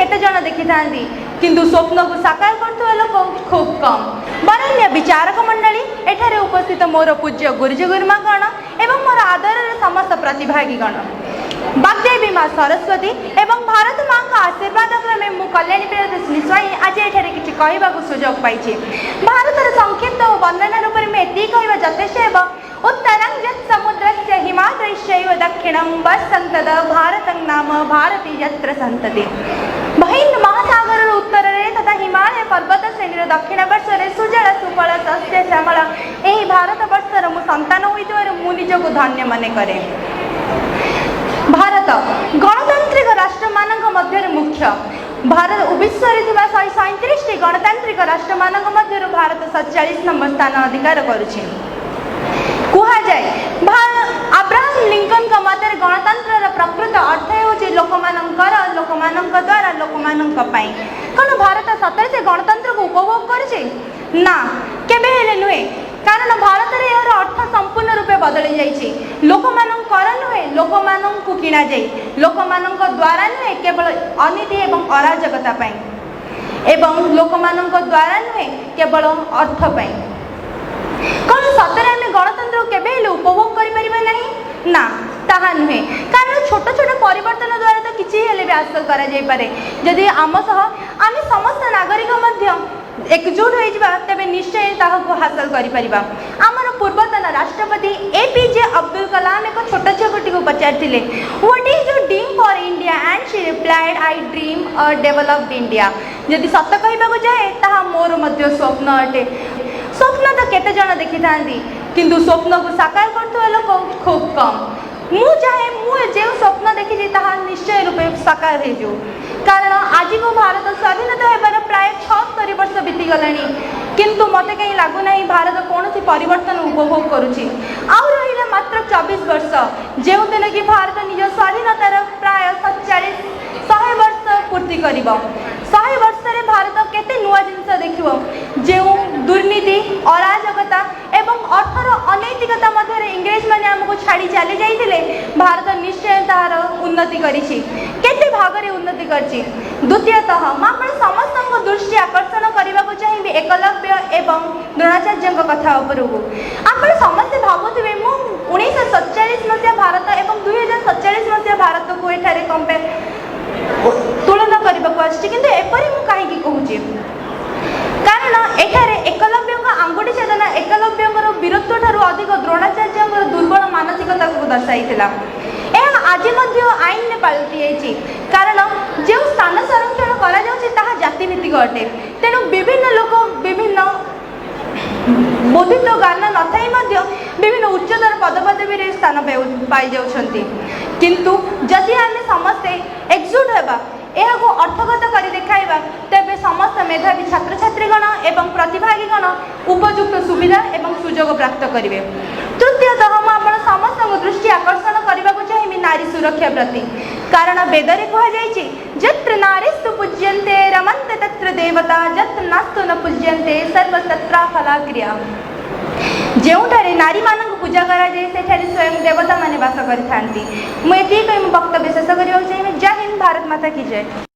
କେତେ ଜଣ ଦେଖିଥାନ୍ତି, କିନ୍ତୁ ସ୍ୱପ୍ନକୁ ସାକାର କରୁଥିବା ଲୋକ ଖୁବ୍ କମ୍। ବରେଣ୍ୟ ବିଚାରକ ମଣ୍ଡଳୀ, ଏଠାରେ ଉପସ୍ଥିତ ମୋର ପୂଜ୍ୟ ଗୁରୁଜୀ ଗୁରୁମାଗଣ ଏବଂ ମୋର ଆଦରର ସମସ୍ତ ପ୍ରତିଭାଗୀଗଣ, ବାଗ୍ଦେବୀ ମା ସରସ୍ୱତୀ ଏବଂ ଭାରତ ମାଙ୍କ ଆଶୀର୍ବାଦ କ୍ରମେ ମୁଁ କଲ୍ୟାଣୀ ପ୍ରିୟଦର୍ଶିନୀ ସ୍ୱାଇଁ ଆଜି ଏଠାରେ କିଛି କହିବାକୁ ସୁଯୋଗ ପାଇଛି। ଭାରତର ସଂକ୍ଷିପ୍ତ ଓ ବର୍ଣ୍ଣନା ରୂପରେ ମୁଁ ଏତିକି କହିବା ଯଥେଷ୍ଟ ହେବ। ଉତ୍ତରଂ ଯତ୍ ସମୁଦ୍ରସ୍ୟ ହିମାଦ୍ରିଶ୍ଚୈବ ଦକ୍ଷିଣं ବସନ୍ତଦ ଭାରତଂ ନାମ ଭାରତୀ ଯତ୍ର ସନ୍ତତି। ହିନ୍ଦ ମହାସାଗରର ଉତ୍ତରରେ ତଥା ହିମାଳୟ ପର୍ବତ ଶ୍ରେଣୀର ଦକ୍ଷିଣ ପାର୍ଶ୍ୱରେ ସୁଜଳ ସୁଫଳ ଶସ୍ୟ ଶ୍ୟାମଳ ଏହି ଭାରତ ବର୍ଷର ମୁଁ ସନ୍ତାନ ହୋଇଥିବାରୁ ମୁଁ ନିଜକୁ ଧନ୍ୟ ମନେ କରେ। ଭାରତ ଗଣତାନ୍ତ୍ରିକ ରାଷ୍ଟ୍ରମାନଙ୍କ ମଧ୍ୟରେ ମୁଖ୍ୟ। ଭାରତ ବିଶ୍ୱରେ ଥିବା 137ଟି ଗଣତାନ୍ତ୍ରିକ ରାଷ୍ଟ୍ରମାନଙ୍କ ମଧ୍ୟରୁ ଭାରତ 47 ନମ୍ବର ସ୍ଥାନ ଅଧିକାର କରୁଛି। କୁହାଯାଏ, ଆବ୍ରାହମ ଲିଙ୍କନଙ୍କ ମତରେ ଗଣତନ୍ତ୍ରର ପ୍ରକୃତ ଅର୍ଥ ହେଉଛି ଲୋକମାନଙ୍କର, ଲୋକମାନଙ୍କ ଦ୍ୱାରା, ଲୋକମାନଙ୍କ ପାଇଁ। କ'ଣ ଭାରତ ସତରେ ସେ ଗଣତନ୍ତ୍ରକୁ ଉପଭୋଗ କରୁଛି? ନା, କେବେ ହେଲେ ନୁହେଁ। କାରଣ ଭାରତରେ ଏହାର ଅର୍ଥ ସମ୍ପୂର୍ଣ୍ଣ ରୂପେ ବଦଳି ଯାଇଛି। ଲୋକମାନଙ୍କର ନୁହେଁ, ଲୋକମାନଙ୍କୁ କିଣାଯାଇ, ଲୋକମାନଙ୍କ ଦ୍ୱାରା ନୁହେଁ, କେବଳ ଅନୀତି ଏବଂ ଅରାଜକତା ପାଇଁ, ଏବଂ ଲୋକମାନଙ୍କ ଦ୍ୱାରା ନୁହେଁ, କେବଳ ଅର୍ଥ ପାଇଁ। କ'ଣ ସତରେ ଆମେ ଗଣତନ୍ତ୍ରକୁ କେବେ ହେଲେ ଉପଭୋଗ କରିପାରିବା ନାହିଁ? ନା, ତାହା ନୁହେଁ। କାରଣ ଛୋଟ ଛୋଟ ପରିବର୍ତ୍ତନ ଦ୍ୱାରା ତ କିଛି ହେଲେ ବି ହାସଲ କରାଯାଇପାରେ। ଯଦି ଆମ ସହ ଆମେ ସମସ୍ତ ନାଗରିକ ମଧ୍ୟ ଏକଜୁଟ ହୋଇଯିବା, ତେବେ ନିଶ୍ଚୟ ତାହାକୁ ହାସଲ କରିପାରିବା। ଆମର ପୂର୍ବତନ ରାଷ୍ଟ୍ରପତି ଏପିଜେ ଅବଦୁଲ କଲାମ ଏକ ଛୋଟ ଝିଅଟିକୁ ପଚାରିଥିଲେ, "What is your dream for India?" And she replied, "I dream a developed India." ଯଦି ସତ କହିବାକୁ ଯାଏ, ତାହା ମୋର ମଧ୍ୟ ସ୍ୱପ୍ନ ଅଟେ। ସ୍ୱପ୍ନ ତ କେତେ ଜଣ ଦେଖିଥାନ୍ତି, କିନ୍ତୁ ସ୍ୱପ୍ନକୁ ସାକାର କରୁଥିବା ଲୋକ ଖୁବ୍ କମ୍। ମୁଁ ଚାହେଁ ମୁଁ ଯେଉଁ ସ୍ୱପ୍ନ ଦେଖିଛି, ତାହା ନିଶ୍ଚୟ ରୂପେ ସାକାର ହେଇଯିବ। କାରଣ ଆଜିକୁ ଭାରତ ସ୍ୱାଧୀନତା ହେବାର ପ୍ରାୟ 76 ବର୍ଷ ବିତିଗଲାଣି, କିନ୍ତୁ ମୋତେ କାହିଁ ଲାଗୁନାହିଁ ଭାରତ କୌଣସି ପରିବର୍ତ୍ତନ ଉପଭୋଗ କରୁଛି। ଆଉ ରହିଲା ମାତ୍ର 24 ବର୍ଷ, ଯେଉଁଦିନ କି ଭାରତ ନିଜ ସ୍ୱାଧୀନତାର ପ୍ରାୟ 47 100 ବର୍ଷ ପୂର୍ତ୍ତି କରିବ। 100 ବର୍ଷରେ ଭାରତ କେତେ ନୂଆ ଜିନିଷ ଦେଖିବ। ଯେଉଁ ଦୁର୍ନୀତି, ଅରାଜକତା ଏବଂ ଅର୍ଥର ଅନୈତିକତା ମଧ୍ୟରେ ଇଂରେଜମାନେ ଆମକୁ ଛାଡ଼ି ଚାଲି ଯାଇଥିଲେ, ଭାରତ ନିଶ୍ଚୟ ତାହାର ଉନ୍ନତି କରିଛି। କେତେ ଭାଗରେ ଉନ୍ନତି କରିଛି? ଦ୍ୱିତୀୟତଃ, ମୁଁ ଆପଣ ସମସ୍ତଙ୍କ ଦୃଷ୍ଟି ଆକର୍ଷଣ କରିବାକୁ ଚାହିଁବି ଏକଲବ୍ୟ ଏବଂ ଦ୍ରୋଣାଚାର୍ଯ୍ୟଙ୍କ କଥା ଉପରକୁ। ଆପଣ ସମସ୍ତେ ଭାବୁଥିବେ, ମୁଁ 1947 ମସିହା ଭାରତ ଏବଂ 2047 ମସିହା ଭାରତକୁ ଏଠାରେ କମ୍ପେୟାର, ତୁଳନା କରିବାକୁ ଆସିଛି। କିନ୍ତୁ ଏପରି ମୁଁ କାହିଁକି କହୁଛି? କାରଣ ଏଠାରେ ଏକଲବ୍ୟଙ୍କ ଆଙ୍ଗୁଠି ଛେଦନ ଏକଲବ୍ୟଙ୍କର ବୀରତ୍ୱ ଠାରୁ ଅଧିକ ଦ୍ରୋଣାଚାର୍ଯ୍ୟଙ୍କର ଦୁର୍ବଳ ମାନସିକତାକୁ ଦର୍ଶାଇଥିଲା। ଏହା ଆଜି ମଧ୍ୟ ଆଇନରେ ପାଲଟି ଯାଇଛି। କାରଣ ଯେଉଁ ସ୍ଥାନ ସଂରକ୍ଷଣ କରାଯାଉଛି, ତାହା ଜାତିଭିତ୍ତିକ ଅଟେ। ତେଣୁ ବିଭିନ୍ନ ଲୋକ ବିଭିନ୍ନ ବୋଧିତ ଜ୍ଞାନ ନଥାଇ ମଧ୍ୟ ବିଭିନ୍ନ ଉଚ୍ଚତର ପଦପଦବୀରେ ସ୍ଥାନ ପାଇଯାଉଛନ୍ତି। କିନ୍ତୁ ଯଦି ଆମେ ସମସ୍ତେ ଏକଜୁଟ ହେବା, ଏହାକୁ ଅର୍ଥଗତ କରି ଦେଖାଇବା, ତେବେ ସମସ୍ତ ମେଧାବୀ ଛାତ୍ରଛାତ୍ରୀଗଣ ଏବଂ ପ୍ରତିଭାଗୀଗଣ ଉପଯୁକ୍ତ ସୁବିଧା ଏବଂ ସୁଯୋଗ ପ୍ରାପ୍ତ କରିବେ। ତୃତୀୟତଃ, ମୁଁ ଆପଣ ସମସ୍ତଙ୍କ ଦୃଷ୍ଟି ଆକର୍ଷଣ କରିବାକୁ ଚାହିଁବି ନାରୀ ସୁରକ୍ଷା ପ୍ରତି। କାରଣ ବେଦରେ କୁହାଯାଇଛି, ଯତ୍ର ନାରୀସ୍ତୁ ପୂଜ୍ୟନ୍ତେ ରମନ୍ତେ ତତ୍ର ଦେବତା, ଯତ୍ର ନାସ୍ତୁ ନ ପୂଜ୍ୟନ୍ତେ ସର୍ବତତ୍ରା ଫଲାକ୍ରିୟା। ଯେଉଁଠାରେ ନାରୀମାନଙ୍କୁ ପୂଜା କରାଯାଏ, ସେଠାରେ ସ୍ୱୟଂ ଦେବତାମାନେ ବାସ କରିଥାନ୍ତି। ମୁଁ ଏତିକି କହି ମୁଁ ବକ୍ତବ୍ୟ ଶେଷ କରିବାକୁ ଚାହିଁବି। ଜୟ ହିନ୍ଦ, ଭାରତ ମାତା କି ଜୟ।